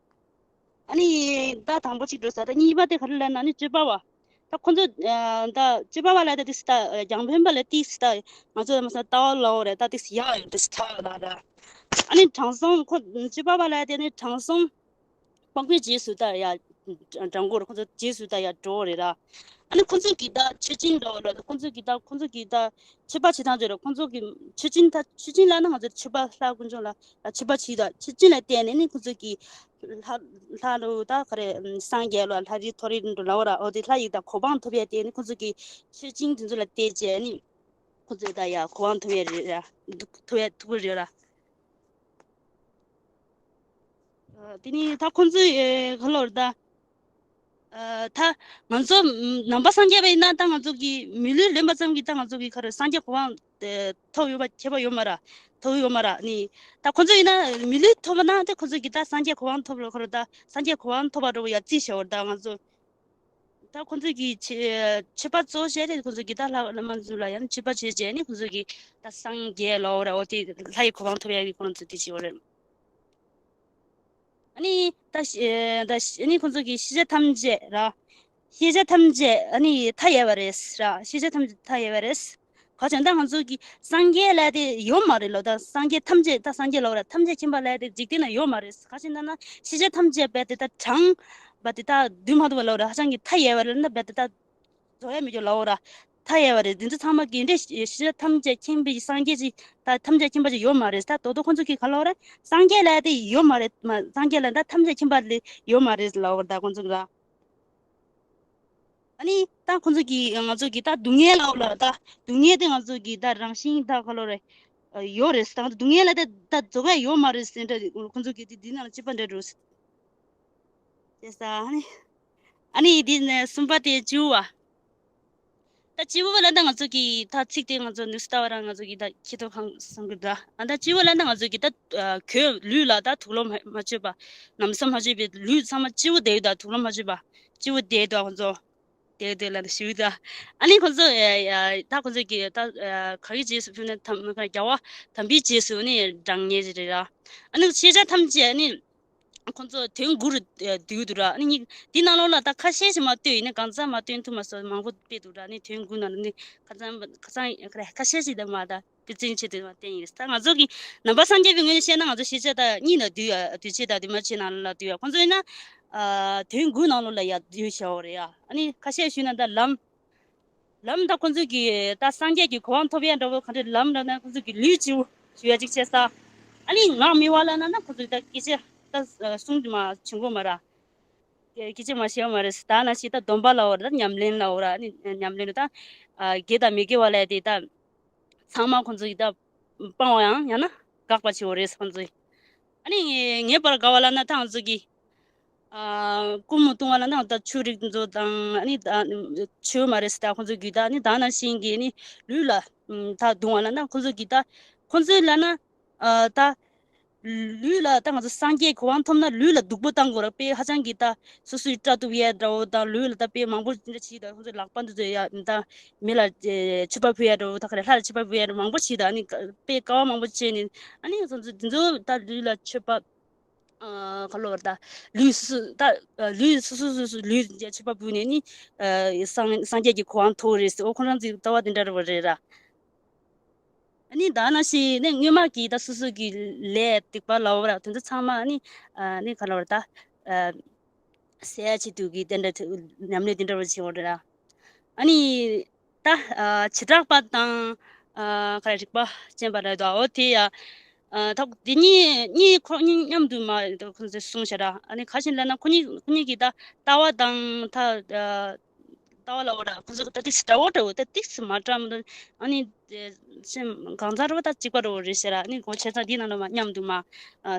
ཨ་ནི་ད་དང་པོ་གཅིག་འགྲོ་ས་ད་གཉིས་པ་དེ་ག་རེ་ལབ་ན་ནི་སྤྱོད་པ་བ། ད་ཁོ་ཚོ་ཨ་ད་སྤྱོད་པ་བ་ལ་ད་ཏིག་སི་ད་རྒྱང་འཕེན་པ་ལ་ཏིག་སི་ད་ང་ཚོ་མ་ས་ལྟ་བ་ལོ་རེད་ད་ཏིག་སི་ཡག་ཡོད་ཏིག་སི་ཐ་ལ་ར། ཨ་ནི་དྲང་སྲོང་ཁོ་སྤྱོད་པ་བ་ལ་དེ་ནི་དྲང་སྲོང་སྤངས་པའི་རྗེས་སུ་ད་ཡ་ འགྲོ་གི་རེད། ཁོང་ཚོ་རྗེས་སུ་ད་ཡར་འགྲོ་གི་རེད་ར། ཨ་ནི་ཁོང་ཚོ་གི་ད་མཆོད་སྦྱིན་འདྲ་བོ་ར། ཁོང་ཚོ་གི་ད་ཁོང་ཚོ་གི་ད་མཆོད་པ་བྱེད་སྟངས་ཅིག་ར། ཁོང་ཚོ་གི་མཆོད་སྦྱིན་ད་མཆོད་སྦྱིན་ལབ་ན་ང་ཚོ་མཆོད་པ་ལྷ་དཀོན་མཆོག་ལ་མཆོད་པ་བྱེད་ད། མཆོད་སྦྱིན་ལ་བརྟེན་ནས་ནི་ཁོང་ཚོ་གི་ལྷ་ལྷ་ལུ་ད་ག་རེ་སངས་རྒྱས་ལ་ལྷ་རིགས་མཐོ་རིས་འགྲོ་ལ་བ་ར། འོ་དེ་ལྷ་ཡི་ད་གོ་འཕང་ཐོབ་ཡ་དེ་ནི་ཁོང་ཚོ་གི་མཆོད་སྦྱིན་དེ་ཚོ་ལ་བརྟེན་བྱས་ནི་ཁོང་ཚོ་ད་ཡ་གོ་འཕང་ཐོབ་ཡ་རེད་ར། ཐོབ་ཡ་ཐུབ་ཀྱི་རེད་ར། ཨ། དེ་ནི་ད་ཁོང་ཚོས་ཨེ་ག་ལོར་ད། ཨ། ད་ང་ཚོ་ནང་པ་སངས་རྒྱས་པ་ཡིན་ན་ད་ང་ཚོ་གི་མི་ལུས་ལེན་པ་ཙམ་གྱིས་ད་ང་ཚོ་གི་ག་རེ་སངས་རྒྱས་གོ་འཕང་ཨེ་ཐོབ་ཡོད་པ་ཁྱད་པར་ཡོད་མ་ར། ཐོབ་ཡོད་མ་ར། ནི་ད་ཁོང་ཚོ་ཡིན་ན་མི་ལུས་ཐོབ་པ་ན་ད་ཁོང་ཚོ་གི་ད་སངས་རྒྱས་གོ་འཕང་ཐོབ་རོགས་ག་རེ་ད་སངས་རྒྱས་གོ་འཕང་ཐོབ་པ་འདྲ་བོ་ཡ་རྩིས་བྱ་བར་ད་ང་ཚོ། ད་ཁོང་ཚོ་གི་ཆེ་ཆེ་བ་གཙོ་བོ་བྱས་ཏེ་ཁོང་ཚོ་གི་ད་ལྷ་བླ་མ་ཚོ་ལ་ཡང་ཆེ་བ་བྱས་བྱས་ནས་ཁོང་ཚོ་གི་ད་སངས་རྒྱས་ལོ་ར་འོ་དེ་ལྷ་ཡི་གོ་འཕང་ཐོབ་ཡ་གི་ཁོང་ཚོ་དེ་བྱེད་འོ་རེད། ཨ་ནི་ད་ཤི་ཨེ་ད་ཤི་ཨ་ནི་ཁོང་ཚོ་གི་ཤེས་བྱ་ཐམས་ཅད་ར། ཤེས་བྱ་ཐམས་ཅད་ཨ་ནི་མཐའ་ཡས་པ་རེད་ར། ཤེས་བྱ་ཐམས་ཅད་མཐའ་ཡས་པ་རེད། ག་ཅན་ད་ང་ཚོ་གི་སངས་རྒྱས་ལ་དེ་ཡོད་མ་རེད་ལོ། ད་སངས་རྒྱས་ཐམས་ཅད་ད་སངས་རྒྱས་ལོ་ར་ཐམས་ཅད་མཁྱེན་པ་ལ་དེ་འཇིག་རྟེན་ན་ཡོད་མ་རེད། ག་ཅན་ད་ན་ཤེས་བྱ་ཐམས་ཅད་རྦད་དེ་ད་དྲངས་པ་དེ་ད་བསྡུ་མ་ཐུབ་པ་ལོ་ར། ཧ་ཅང་གི་མཐའ་ཡས་པ་རེད་ན་རྦད་དེ་ད་རྫོགས་ཡ་མི་འགྱུར་ལོ་ར། མཐའ་ཡས་པ་རེད། འདི་ཚོ་ཚང་མ་གི་འདྲེ་ཤེས་བྱ་ཐམས་ཅད་མཁྱེན་པའི་སངས་རྒྱས་ཅིག་ད་ཐམས་ཅད་མཁྱེན་པ་ཅིག་ཡོད་མ་རེད། ད་དོ་དོ་ཁོང་ཚོ་གི་ག་ལོ་ར་སངས་རྒྱས་ལ་དེ་ཡོད་མ་རེད། མ་སངས་རྒྱས་ལ་ད་ཐམས་ཅད་མཁྱེན་པ་ལ་ཡོད་མ་རེད་ལོ་ར། ད་ཁོང་ཚོ་ག་ཨ་ནི་ད་ཁོང་ཚོ་གིས་ང་ཚོ་གིས་ད་སྡུག་བསྔལ་ལབ་ལ་ད་སྡུག་བསྔལ་དེ་ང་ཚོ་གིས་ད་རང་བཞིན་ད་ག་ལོ་རེད། ཡོད་རེད། ད་སྡུག་བསྔལ་ལ་ད་ད་རྫོགས་ཡ་ཡོད་མ་རེད་ཟེར་འདྲ་ཁོང་ཚོ་གིས་དེ་འདི་ནང་ལ་ཅི་པ་འདྲ་འགྲོ་ཟེར་ས། ཨ་ནི་ཨ་ནི་དེ་ནས་གསུམ་པ་དེ་སྤྱི་བོ་བ། ད་སྤྱི་བོ་ལ་ད་ང་ཚོ་གིས་ད་ཚིག་དེ་ང་ཚོ་ནུས་ལྟ་བ་རང་ང་ཚོ་གིས་ད་ཁྱི་ཐོག་ཁང་བསམ་གི་འདུག་ཨ་ད་སྤྱི་བོ་ལ་ད་ང་ཚོ་གིས་ད་གོས་ལུས་ལ་ད་དུག་ལོག་མ་མ་བྱེད་པ། ན་བཟའ་མ་བྱེད་པའི་ལུས་ཚང་མ་སྤྱི་བོ་དེ་ད་དུག་ལོག་མ་བྱེད་པ། སྤྱི་བོ་དེ་ད་ཁོང་ཚོ། དེ་དེ་ལ་ཞུ་ད། ཨ་ནི་ཁོང་ཚོ་ཨེ་ཨེ་ད་ཁོང་ཚོ་གི་ད་ཨེ་ག་གི་རྗེས་སུ་ཕུལ་ན་དམ་རྒྱལ་བ་དམ་པའི་རྗེས་སུ་ནི་འབྲང་ངེས་ཀྱི་རེད་ར། ཨ་ནི་ཤེས་བྱ་ཐམས་ཅད་ནི་ཁོང་ཚོ་དོན་དགུ་རུ་ཨེ་བསྡུས་འདུག་ར། ཨ་ནི་འདི་ནང་ལོགས་ལ་ད་ཁ་ཤས་ཤིག་མ་བཏོན་ཡིན་ན་གང་ཚ་མ་བཏོན་ཐུབ་མ་སོང་མང་པོ་དཔེ་འདུག་ར། ཨ་ནི་དོན་དགུ་ནང་ལ་ནི་ཁ་ཚ་ཁ་ཚ་ཁ་ཤས་ཤིག་ད་མ་ད། དེ་བཙན་ཆེད་དུ་མ་བསྟན་ཡིན། ད་ང་ཚོ་གི་ནང་པ་སངས་རྒྱས་པའི་ངོས་ནས་བཤད་ན་ང་ཚོ་ཤེས་བྱ་ད་གཉིས་ལ་འདུས་ཡ་འདུས་བྱས་ད་འདུས་མ་བྱས་ནང་ལ་འདུས་ཡ། ཁོང་ཚོ་ཡིན་ན་ཨ་དོན་དགུ་ནང་ལོགས་ལ་ཡ་འདུས་བྱའོ་རེད་ཡ། ཨ་ནི་ཁ་ཤས་ཞུས་ན་ད་ལམ། ལམ་ད་ཁོང་ཚོ་གི་ད་སངས་རྒྱས་ཀྱི་གོ་འཕང་ཐོབ་ཡ་འདྲ་བོ་ག་འདྲ་ལམ་འདྲ་ན་ཁོང་ཚོ་གི་ལུས་སྤྱི་བོ་ཞུ་ཡ་གཅིག་བྱས་ས། ཨ་ནི་ངག་དམྱལ་བ་ལ་ན་ན་ཁོང་ཚོ་ད་སྐད་ཆ་ད་གསུང་དུ་མ་བྱུང་གོ་མ་ར། སྐད་ཆ་མ་བཤད་མ་རེད། ད་ན་ཞིག་ད་སྡོམ་པ་ལ་འོ་ར་ད་ཉམས་ལེན་ལ་འོ་ར་ཨ་ནི་ཉམས་ལེན་ད་ཨ་དགེ་དང་མི་དགེ་བ་ལས་དེ་ད། ཚང་མ་ཁོང་ཚོ་ཡི་ད་སྤང་བ་ཡང་ཡང་ན་དགག་པ་བྱེད་འོ་རེད་ཁོང་ཚོ་ཡི། ཨ་ནི་ངེས་པར་དགའ་བ་ལ་ན་ད་ང་ཚོ་གི་ཨ་སྐུ་མོ་བཏུང་བ་ལ་ན་ད་ཆུ་རིགས་ཚོ་དང་ཨ་ནི་ད་ཆུ་མ་རེད་ད་ཁོང་ཚོ་གི་ད་ཨ་ནི་ད་ན་ཤིང་གི་ཨ་ནི་ལུས་ལ་ད་བཏུང་བ་ལ་ན་ཁོང་ཚོ་གི་ད་ཁོང་ཚོའི་ལ་ན་ཨ་ད། ལུས་ལ་ད་ང་ཚོ་སངས་རྒྱས་གོ་འཕང་ཐོབ་ན་ལུས་ལ་སྡུག་པོ་བཏང་དགོས་ར་དཔེ་ཧ་ཅང་གི་ད་སོ་སོའི་སྐྲ་གཏུབ་ཡས་འདྲ་བོ་དང་ལུས་ལ་ད་དཔེ་མང་པོ་འདྲ་བྱིས་ད་ཁོང་ཚོའི་ལག་པ་འདི་ཚོ་ཡ་ད་མི་ལ་མཆོད་པ་ཕུལ་ཡས་འདྲ་བོ་ད་ག་རེ་ལྷ་ལ་མཆོད་པ་ཕུལ་ཡས་འདྲ་མང་པོ་བྱིས་ད་ཨ་ནི་དཔེ་དཀའ་བ་མང་པོ་བྱས་ནས་ཨ་ནི་ཁོང་ཚོ་འདི་ཚོ་ད་ལུས་ལ་མཆོད་པ་ག་ལོ་བར་ད་ལུས་སོ་སོ་ད་ལུས་སོ་སོ་སོ་སོ་ལུས་མཆོད་པ་ཕུལ་ནས་ནི་སངས་སངས་རྒྱས་ཀྱི་གོ་འཕང་ཐོབ་རེད་ཟེར་འོ་ཁོང་རང་ཚོའི་ལྟ་བ་འདི་འདྲ་རེད་བ་རེད་ར། ཨ་ནི་ད་ནང་བཞིན་ནི་སྔོན་མ་གི་ད་སོ་སོ་གི་ལས་སྡིག་པ་ལ་འོ་ར་དེ་ཚོ་ཚང་མ་ཨ་ནི་ཨ་ནི་ག་ལ་བར་ད་ཨ་སེལ་ཡ་ཆེད་དུ་གི་དེ་འདྲ་ཉམས་ལེན་དེ་འདྲ་བ་བྱེད་འོ་ར། ཨ་ནི་ད་ཨ་བྱེ་བྲག་པ་དང་ཨ་ག་རེ་རིག་པ་ཅན་པ་རེད་དོ་འོ་དེ་ཡ་ཨ་ད་དེ་གཉིས་གཉིས་ཁོ་གཉིས་མཉམ་དུ་མ་ཁོ་ཚོས་གསུངས་བྱ་ར། ཨ་ནི་ག་ཞིག་ལབ་ན་ཁོ་གཉིས་ཁོ་གཉིས་ཀྱི་ད་ལྟ་བ་དང་ད་ཨ། ལྟ་བ་ལ་འོ་ར་ཁོ་ཚོ་ད་ཏིག་སི་འདྲ་བོ་འདྲ་བོ་ད་ཏིག་སི་མ་འདྲ་མི་འདུག་ཨ་ནི་སེམས་གང་ཚ་རུ་ད་གཅིག་པ་རུ་རེད་ཟེར་ར་ཨ་ནི་གོ་ཆེ་ཚ་འདི་ནང་ལ་མ་མཉམ་དུ་མ་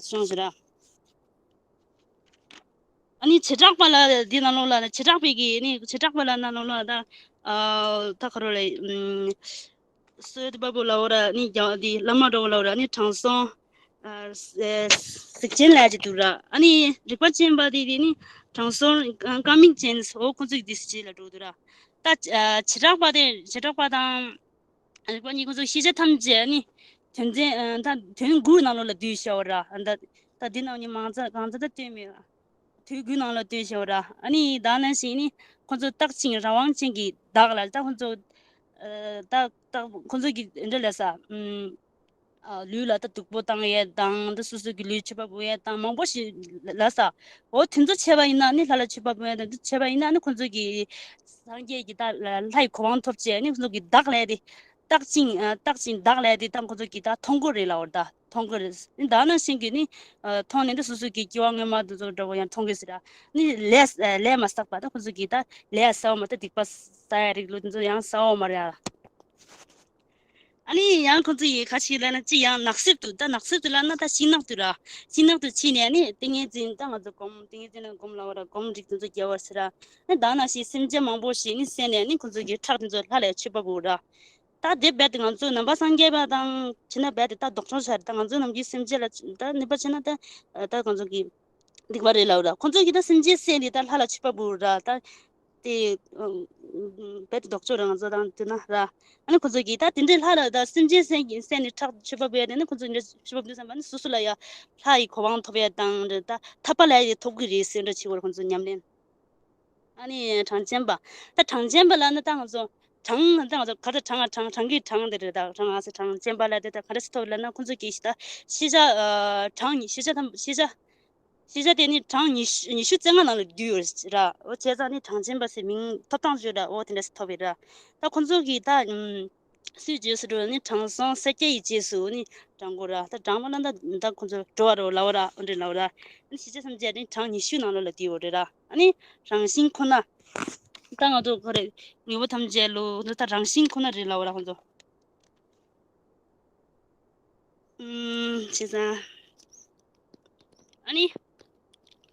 སོང་ཟེར་ར། ཨ་ནི་བྱེ་བྲག་པ་ལ་འདི་ནང་ལོགས་ལ་བྱེ་བྲག་པའི་གི་ཨ་ནི་བྱེ་བྲག་པ་ལ་ནང་ལོགས་ལ་ད་ད་ཁ་རོ་ལ་སོས་དུ་པ་པོ་ལ་འོ་ར་ནི་རྒྱ་འདི་བླ་མ་འགྲོ་བ་ལ་འོ་ར་ནི་དྲང་སྲོང་གཟུགས་ཅན་ལས་ཀྱི་འདུག་ར། ཨ་ནི་རིག་པ་ཅན་པ་དེ་དེ་ནི་དྲང་སྲོང་ཀ་མིག་ཅན་འོ་ཁོ་ཚོའི་དེ་སུ་ཅི་ལ་འགྲོ་འདུག་ར། ད་བྱེ་བྲག་པ་དེ་བྱེ་བྲག་པ་དང་རིག་པ་གཉིས་ཁོ་ཚོ་ཤེས་བྱ་ཐམས་ཅད་ནི་དོན་ཚན་ད་དོན་དགུའི་ནང་ལོགས་ལ་བསྡུས་བཞག་ར། ད་ད་འདི་ནང་ནི་མང་ཚ་གང་ཚ་ད་སྟོན་མེད། དུས་དགུའི་ནང་ལ་སྟོན་བཞག་ར། ཨ་ནི་ད་ནང་བཞིན་ནི་ཁོ་ཚོ་རྟག་ཅིང་རང་དབང་ཅན་གྱི་བདག་ལ་ད་ཁོ་ཚོ་ད་ད་ཁོ་ཚོ་གི་འདྲ་ལས་ས། ཨ་ལུས་ལ་ད་སྡུག་པོ་བཏང་ཡས་དང་། ད་སོ་སོ་གི་ལུས་མཆོད་པ་འབུལ་ཡས་དང་མང་པོ་ཞིག་ལ་ས། འོ་དེ་ཚོ་བྱས་པ་ཡིན་ན་ནི། ལྷ་ལ་མཆོད་པ་འབུལ་ཡས་དང་དེ་བྱས་པ་ཡིན་ན་ནི། ཁོང་ཚོ་གི་སངས་རྒྱས་ཀྱི་ད་ལྷ་ཡི་གོ་འཕང་ཐོབ་བྱས་ནི། ཁོང་ཚོ་གི་བདག་ལས་དེ་བརྟག་ཅིང་ཨ་བརྟག་ཅིང་བདག་ལས་དེ་ད་ཁོང་ཚོ་གི་ད་མཐོང་གི་རེད་ལབ་པ་རེད། ད་མཐོང་གི་རེད། ནི་ད་ནང་བཞིན་གྱི་ནི་ཨ་མཐོང་ནས་ནི་སོ་སོ་གི་སྐྱེ་བ་སྔོན་མ་དེ་ཚོ་འདྲ་པོ་ཡང་མཐོང་གི་ཟེར་ར། ནི་ལས་ལས་མ་བསགས་པ་ད་ཁོང་ཚོ་གི་ད་ལས་བསགས་པ་མ་གཏོགས་སྡིག་པ་བསགས་ཡ་རིགས་ལུགས་དེ་ཚོ་ཡང་བསགས་པ་མ་རེད་ཨ། ཨ་ནི་ཡང་ཁོང་ཚོ་ཡིས་ག་ཞིག་ལབ་ན། ཅི་ཡང་ནགས་གསེབ་ཏུ། ད་ནགས་གསེབ་ཏུ་ལབ་ན་ད་ཤིང་ནགས་ཏུ་ར། ཤིང་ནགས་ཏུ་ཕྱིན་ནས་ནི་ཏིང་ངེ་འཛིན། ད་ང་ཚོ་སྒོམ། ཏིང་ངེ་འཛིན་ལ་སྒོམ་ལབ་པ་ར། སྒོམ་རིགས་དེ་ཚོ་རྒྱབ་པ་ཟེར་ར། ནི་ད་ནང་བཞིན་སེམས་ཅན་མང་པོ་ཞིག་ནི་བསད་ནས་ནི་ཁོང་ཚོ་གི་ཁྲག་དེ་ཚོ་ལྷ་ལ་མཆོད་པ་འབུལ་ར། ད་དེ་རྦད་དེ་ང་ཚོ་ནང་པ་སངས་རྒྱས་པ་དང་བྱས་ན་རྦད་དེ་ད་ལྡོག་ཕྱོགས་ཆགས་རེད། ད་ང་ཚོ་ནམ་རྒྱུན་སེམས་ཅན་ལ་ད་ནུས་པ་བྱས་ན་ད་ད་ང་ཚོ་གི་སྡིག་པ་རེད་ལབ་ར། ཁོང་ཚོ་གིས་ད་སེམས་ཅན་བསད་ནས་ད་ལྷ་ལ་མཆོད་པ་འབུལ་ར། ད་དེ་རྦད་དེ་ལྡོག་ཕྱོགས་རེད་ང་ཚོ་དང་བསྡུར་ན་ར། ཨ་ནི་ཁོང་ཚོ་གིས་ད་དེ་འདྲའི་ལྷ་ལ་ད་སེམས་ཅན་བསད་བསད་ནས་ཁྲག་མཆོད་པ་འབུལ་ཡ་དེ་ནི། ཁོང་ཚོ་འདི་འདྲ་མཆོད་པ་འབུལ་དུས་ཙམ་པ་ནི་སོ་སོ་ལ་ཡ་ལྷ་ཡི་གོ་འཕང་ཐོབ་ཡ་དང་ད་ཐར་པ་ལ་ཡ་ཐོབ་གི་རེད་ཟེར་འདྲ་བྱེད་པར་ཁོང་ཚོ་ཉམས་ལེན། ཨ་ནི་གྲངས་ཅན་པ། ད་གྲངས་ཅན་པ་ལབ་ན་ད་ང་ཚོ་གྲངས་ད་ང་ཚོ་ག་ཚོད་གྲངས་ཨ་གྲངས་གྲངས་ཀྱི་གྲངས་དེ་རེད། ད་གྲངས་ཨ་ཟེར། གྲངས་ཅན་པ་ལ་དེ་ད་ག་འདྲ་ཞིག་ཐོབ་ལབ་ན། ཁོང་ཚོ་གིས་ད་ཤེས་བྱ་ཨ་གྲངས་ཉི་ཤེས་བྱ་ཐམས་ཤེས་བྱ་ཤེས་བྱ་དེ་ནི་གྲངས་ཉི་ཤུ་ཉི་ཤུ་རྩ་ལྔ་ནང་ལ་འདུས་ཡོད་ར། འོ་བྱས་ཙང་ནི་གྲངས་ཅན་པ་ཟེར་མིང་ཐོབ་སྟངས་བརྗོད་ར། འོ་དེ་འདྲ་ཞིག་ཐོབ་ཡོད་ར། ད་ཁོང་ཚོ་གིས་ད་ཨམ། སུའི་རྗེས་སུ་འགྲོ་ནི། དྲང་སྲོང་ཤཱཀྱ་ཡི་རྗེས་སུ་ནི་འབྲང་དགོས་ར། ད་འབྲང་བ་ན་ད་ད་ཁོ་ཚོ་འགྲོ་བ་རེད་ལབ་ར། འོ་འདྲ་ལབ་ར། ཨ་ནི་ཤེས་བྱ་ཐམས་ཅད་ནི་གྲངས་ཉི་ཤུ་ནང་ལོགས་ལ་བསྡུས་ཡོད་རེད་ར། ཨ་ནི་རང་བཞིན་ཁོ་ན། ད་ང་ཚོ་ཁོ་རེ་དངོས་པོ་ཐམས་ཅད་ལོ་ད་རང་བཞིན་ཁོ་ན་རེད་ལབ་ར་ཁོ་ཚོ། ཨུམ། བྱས་ཙང་། ཨ་ནི།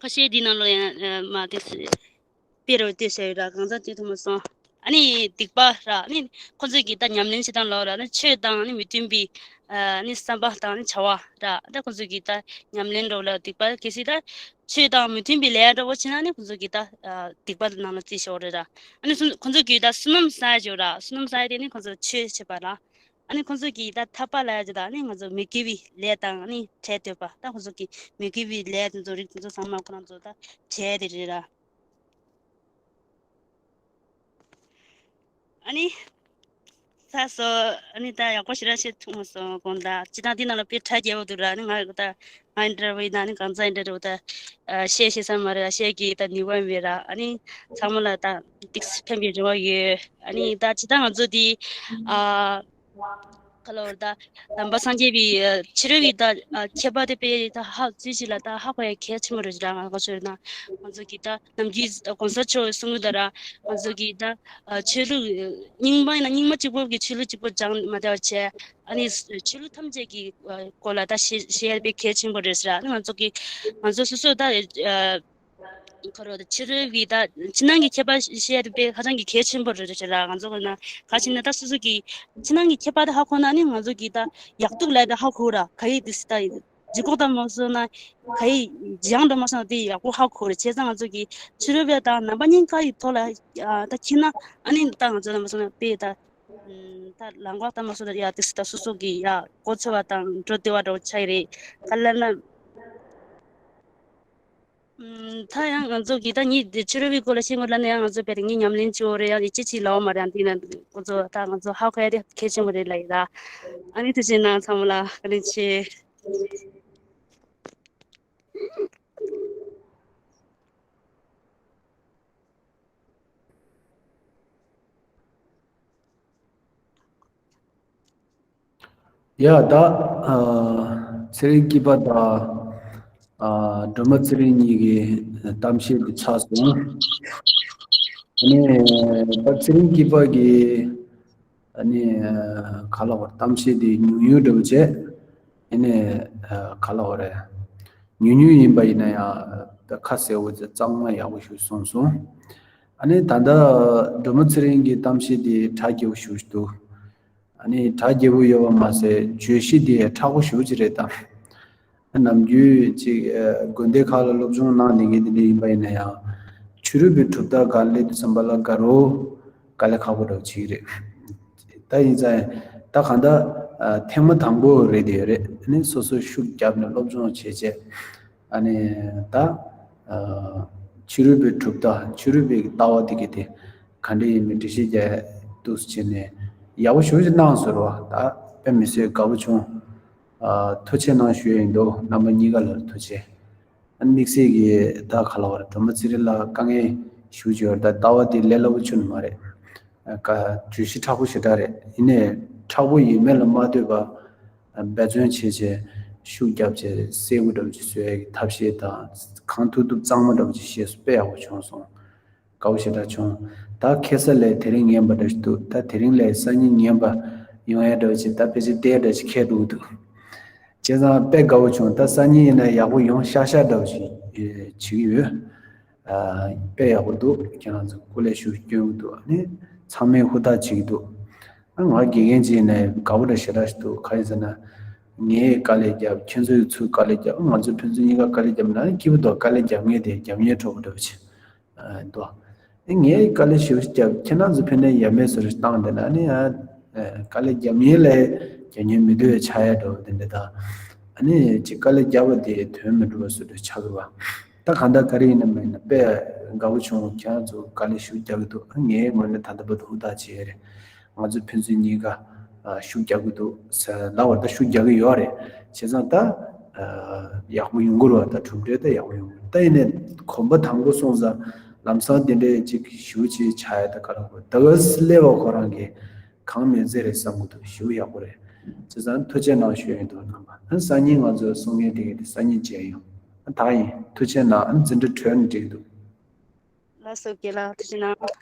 ཁ་ཤས་འདི་ནང་ལོགས་ཡང་ཨ་མ་དེ་སི་དཔེ་རུ་དེ་བཤད་ཡོད་ར། གང་ཟག་དེ་ཐུབ་མ་སོང་། ཨ་ནི་སྡིག་པ་ར། ཨ་ནི་ཁོ་ཚོས་ཀྱིས་ད་ཉམས་ལེན་བྱེད་སྟངས་ལོག་ར། ཨ་ནི་ཆོས་དང་ཨ་ནི་མི་མཐུན་པའི་ཨ་ནི་བསམ་པ་དང་ཨ་ནི་བྱ་བ་ར། ད་ཁོ་ཚོས་ཀྱིས་ད་ཉམས་ལེན་འགྲོ་ལ་སྡིག་པ། གལ་སྲིད་ད་ཆོས་དང་མི་མཐུན་པའི་ལས་འགྲོ་བོ་བྱེད་ན་ཨ་ནི་ཁོ་ཚོས་ཀྱིས་ད་ཨ་སྡིག་པ་ནང་ལ་རྩིས་ཤོར་རེད་ར། ཨ་ནི་སུ་ཁོ་ཚོས་ཀྱིས་ད་བསོད་ནམས་བསགས་ཡ་ཅིག་ཡོད་ར། བསོད་ནམས་བསགས་ཡ་དེ་ནི་ཁོ་ཚོ་ཆོས་བྱེད་པ་ར། ཨ་ནི་ཁོང་ཚོ་གིས་ད་ཐར་པ་ལབ་ཡ་ཅིག་དང་། ཨ་ནི་ང་ཚོ་མི་དགེ་བའི་ལས་དང་ཨ་ནི་བྲལ་འདོད་པ། ད་ཁོང་ཚོ་གིས་མི་དགེ་བའི་ལས་དེ་ཚོ་རིགས་དེ་ཚོ་ཚང་མ་ཁོ་རང་ཚོ་ད་བྲལ་དེ་རེད་ར། ཨ་ནི་ཚར་སོང་། ཨ་ནི་ད་ཡག་པོ་ཞེ་དྲག་བཤད་ཐུབ་མ་སོང་དགོངས་དག་སྤྱིར་བཏང་འདི་ནང་ལ་དཔེ་གྲ་རྒྱས་པོ་འདུག་ར། ཨ་ནི་ང་ད་ང་འདྲ་བོ་ཡིན་ན་ཨ་ནི་གང་ཚ་ཡིན་འདྲ་བོ་ད་བཤད་ཤེས་ས་མ་རེད། བཤད་ཀྱི་ད་ནུས་པ་མེད་ར། ཨ་ནི་ཚང་མ་ལ་ད་ཏིག་ཙམ་ཕན་པའི་རེ་བ་ཡོད། ཨ་ནི་ད་སྤྱིར་བཏང་ང་ཚོ་འདི་ཨ། ག་ལབ་རེད། ད་ནང་པ་སངས་རྒྱས་པའི་ཨ་ཕྱི་རོལ་གྱི་ད་ཨ་མཁས་པ་དེ་དཔེ་ད་ཧ་ཅི་ཞིག་ལ་ད་ཧ་གོ་ཡ་གལ་ཆེན་པོ་རེད་ཟེར་ར། ང་ག་ཚོད་ན་ང་ཚོ་གི་ད་ནམ་རྒྱུན་གོང་ས་མཆོག་གསུང་གི་ད་ར། ང་ཚོ་གི་ད་ཨ་ཆོས་ལུགས་རྙིང་མ་ཡིན་ན་རྙིང་མ་གཅིག་པོ་གི་ཆོས་ལུགས་གཅིག་པོ་སྦྱང་མ་བསྡད་པ་བྱས། ཨ་ནི་ཆོས་ལུགས་ཐམས་ཅད་ཀྱི་ཨ་སྐོར་ལ་ད་ཤེས་ཤེས་ཡ་དཔེ་གལ་ཆེན་པོ་རེད་ཟེར་ར། ཨ་ནི་ང་ཚོ་གི་ང་ཚོ་སོ་སོ་ད་ཨ། ཁོ་རང་ཕྱི་རོལ་གྱི་ད་ཕྱི་ནང་གི་མཁས་པ་བཤད་དེ་དཔེ་ཧ་ཅང་གི་གལ་ཆེན་པོ་རེད་ཟེར་ར། ང་ཚོ་གི་ན་ག་ཅི་ན་ད་སོ་སོ་གི་ཕྱི་ནང་གི་མཁས་པ་དེ་ཧ་གོ་ན་ནི་ང་ཚོ་གི་ད་ཡག་སྡུག་ལ་ད་ཧ་གོ་ར། ག་ཡི་དེ་སི་ད་ལྗིད་ཁོག་ད་མ་སོང་ན་ག་ཡི་ལྗང་འགྲོ་མ་སོང་ན་དེ་ཡག་པོ་ཧ་གོ་ར། བྱས་ཙང་ང་ཚོ་གི་ཕྱི་རོལ་པ་དང་ནང་པ་གཉིས་ཀ་ཡི་ཐོག་ལ་ད་ཁྱེད་ན་ཨ་ནི་ད་ང་ཚོ་ད་མ་སོང་ན་དཔེ་ད་ད་ལང་ཀ་ད་མ་སོང་ན་ཡ་དེ་སི་ད་སོ་སོ་གི་ཡ་གོ་ཚོད་པ་དང་འགྲོ་བདེ་བ་འདྲ་བོ་ཆགས་ཡི་རེད། ག་ལ་ན། ཨུམ། ད་ཡང་ང་ཚོ་གི་ད་ཉིད་དེ་ཕྱི་རོལ་པའི་སྐོར་ལ་ཤེས་དགོས་ལབ་ན་ཡང་ང་ཚོ་དཔེར་ངའི་ཉམས་ལེན་བྱེད་འོ་རེད། ཡང་ཡིད་ཆེས་ཅིག་ལའོ་མ་རེད། ཡང་དེ་ན་ཁོ་ཚོ་ད་ང་ཚོ་ཧ་གོ་ཡ་དེ་གལ་ཆེན་པོ་རེད་ལབ་ཡིན་ད། ཨ་ནི་དེ་བཞིན་ན་ཚང་མ་ལ་བཀའ་དྲིན་ཆེ། ཡ་ད་ཨ་ཚེ་རིང་སྐྱིད་པ་དང་ཨ་སྒྲོལ་མ་ཚེ་རིང་གཉིས་ཀྱི་གཏམ་བཤད་འདི་ཚར་སོང་། ཨ་ནི་ད་ཚེ་རིང་སྐྱིད་པ་གི་ཨ་ནི་ག་ལབ་དགོས་རེད། གཏམ་བཤད་འདི་ཉུང་ཉུང་འདྲ་པོ་བྱས། ཨ་ནི་ག་ལབ་དགོས་རེད། ཉུང་ཉུང་ཡིན་པ་ཡིན་ན་ཡང་ད་ཁ་གསལ་པོ་བྱས་གཙང་མ་ཡག་པོ་ཞིག་གསུངས་སོང་། ཨ་ནི་ད་ལྟ་སྒྲོལ་མ་ཚེ་རིང་གི་གཏམ་བཤད་འདི་གྲ་རྒྱས་པོ་ཞེ་པོ་ཞིག་འདུག་ཨ་ནི་གྲ་རྒྱས་པོ་ཡོད་པ་མ་ཟད་བརྗོད་གཞི་འདི་ཡང་མཁྲེགས་པོ་ཞེ་པོ་ཅིག་རེད་དམ། ནམ་རྒྱུན་ཅིག་ཨ་དགོན་སྡེ་ཁག་ལ་སློབ་སྦྱོང་གནང་བསྡད་མཁན་དེ་འདྲ་ཡིན་པ་ཡིན་ན་ཡང་ཕྱི་རོལ་པའི་གྲུབ་མཐའ་སྒང་སླེབས་དུས་ཙམ་པ་ལ་དགའ་རབ་དཀའ་ལས་ཁག་པོ་འདྲ་པོ་ཅིག་རེད། ད་ཡིན་ཙང་ད་གང་ལྟར་ཨ་ཐེངས་མ་དང་པོ་རེད་དེ་རེད། ཨ་ནི་སོ་སོ་ཤུགས་བརྒྱབ་ནས་སློབ་སྦྱོང་བྱས་བྱས། ཨ་ནི་ད་ཨ་ཕྱི་རོལ་པའི་གྲུབ་མཐའ་ཕྱི་རོལ་པའི་ལྟ་བ་དེ་གི་དེ་ག་འདྲ་ཡིན་མིན་འགྲེལ་བཤད་རྒྱག་འདུག་སེ་བྱས་ནས་ཡག་པོ་ཞེ་པོ་ཅིག་གནང་སོང་ར། ད་དཔེ་མི་སྲིད་དགའ་པོ་བྱུང་། ཨ། ཐུགས་རྗེ་གནང་ཞུ་ཡིན་འདུག་རྣམ་པ་གཉིས་ཀ་ལ་ཐུགས་རྗེ། ཨ། དམིགས་བསལ་གྱི་ད་ག་ལ་བར་སྒྲོལ་མ་ཚེ་རིང་ལགས་དཀའ་ངལ་ཞུ་བྱས་པ་རེད། ད་ལྟ་བ་དེ་ལས་སླ་པོ་ཆུ་ནི་མ་རེད། ཨ། ཀ་བརྗོད་གཞི་མཁྲེགས་པོ་ཞེ་དྲག་རེད། ཡིན་ནའི་མཁྲེགས་པོ་ཡིན་མིན་ལ་མ་ལྟོས་པ། ཨ། འབད་བརྩོན་བྱས་བྱས་ཤུགས་བརྒྱབ་བྱས་གསལ་པོ་འདྲ་བོ་ཅིག་བཟོ་ཡ་གི་ཐབས་ཤེས་དང་། གང་ཐུབ་ཐུབ་གཙང་མ་འདྲ་བོ་ཅིག་བཤད་སོང་། དཔེ་ཡག་པོ་བྱུང་སོང་། དགའ་པོ་ཞེ་དྲག་བྱུང་། ད་ཁ་སང་ལས་དེ་རིང་ངན་པ་འདྲ་ཞིག་འདུག་ད་དེ་རིང་ལས་སང་ཉིན་ངན་པ་ཡོང་ཡ་འདྲ་བོ་ཅིག་ད་ཕལ་ཆེར་བལྟས་འདྲ་ཞིག་ཁེལ་འདུག་འདུག་བྱས་ཙང་དཔེ་དགའ་པོ་བྱུང་། ད་སང་ཉིན་ཡིན་ན་ཡག་པོ་ཡོང་ཤག་ཤག་འདྲ་བོ་ཞིག་ཨེ་བྱེད་ཀྱི་ཡོད། ཨ། དཔེ་ཡག་པོ་འདུག་ཁྱེད་རང་ཚོ་སྐུ་ལས་ཞུ་སྐྱོན་གྱི་འདུག་ཨ་ནི་ཚང་མས་ཧུར་ཐག་བྱེད་ཀྱི་འདུག་ཨ། ང་དགེ་རྒན་ཅིག་ཡིན་ནའི་དགའ་པོ་འདྲ་ཞེ་དྲག་ཞིག་འདུག་གང་ཡིན་ཟེར་ན། ངས་དཀའ་ལས་བརྒྱབ། ཁྱེད་ཚོས་ཚུར་དཀའ་ལས་བརྒྱབ། ང་ཚོ་ཕན་ཚུན་གཉིས་ཀ་དཀའ་ལས་བརྒྱབ་ན་སྐྱིད་པོ་འདུག་དཀའ་ལས་རྒྱབ་མཁན་དེ་རྒྱབ་མཁན་གྲོགས་པོ་འདྲ་བོ་ཅིག་ཨ། འདུག་ཨ། ངས་དཀའ་ལས་ཞེ་པོ་ཞིག་བརྒྱབ། ཁྱེད་རང་ཚོ་ཕན་ནས་ཡ་མེད་བཟོ་འདྲ་བཏང་བསྡད་ན་ནི། ཨ། དཀའ་ལས་རྒྱབ་མཁན་ལས་རྒྱབ་མཁན་མི་འདོད་ཆགས་ཡ་འདྲ་བོ་དེ་འདྲ་དང་། ཨ་ནི་ཅིག་དཀའ་ལས་བརྒྱབ་པ་དེ་དོན་མི་འགྲུབ་པ་བཟོ་འདྲ་ཆགས་ཀྱི་རེད་པ། ད་གང་ལྟར་ག་རེ་ཡིན་ན་མིན་ན་དཔེ་དགའ་པོ་བྱུང་། ཁྱེད་རང་ཚོ་དཀའ་ལས་ཞེ་པོ་རྒྱག་གི་འདུག་ཨ། ངའི་ངོས་ནས་ད་ལྟ་བར་དུ་ཧུར་ཐག་བྱས་རེད། ང་ཚོ་ཕན་ཚུན་གཉིས་ཀ་ཨ། ཤུགས་རྒྱག་གི་འདུག་ཟེར་ལབ་པ་ད་ཤུགས་རྒྱག་གི་ཡོད་རེད། བྱས་ཙང་ད་ཨ། ཡག་པོ་ཡོང་གི་རེད་པ། ད་གྲུབ་འབྲས་ད་ཡག་པོ་ཡོང་གི་རེད། ད་ཡིན་ནའི་གོམ་པ་དང་པོ་སོང་ཙང་ལམ་སང་དེ་འདྲའི་ཅིག་ཞེ་པོ་ཅིག་ཆགས་ཡ་ད་ག་རེ་དགོས། ད་ག་སེ་སླེབས་པ་ཁོ་རང་གིས་གང་མེད་ཚད་རེད་བསམ་གྱི་འདུག་ཞེ་པོ་ཡག་པོ་རེད། བྱས་ཙང་ཐུགས་རྗེ་གནང་ཞུ་ཡིན་འདུག་རྣམ་པ། ཨ། སང་ཉིན་ང་ཚོ་གསུང་མཁན་དེ་ག་དེ་སང་ཉིན་མཇལ་ཡོང་། ཨ། ད་ཡིན། ཐུགས་རྗེ་གནང་། ཨ། འཛིན་གྲྭ་གྲོལ་ནས་འགྲིག་འདུག་ལགས་སོ། རྒན་ལགས་ཐུགས་རྗེ་གནང་།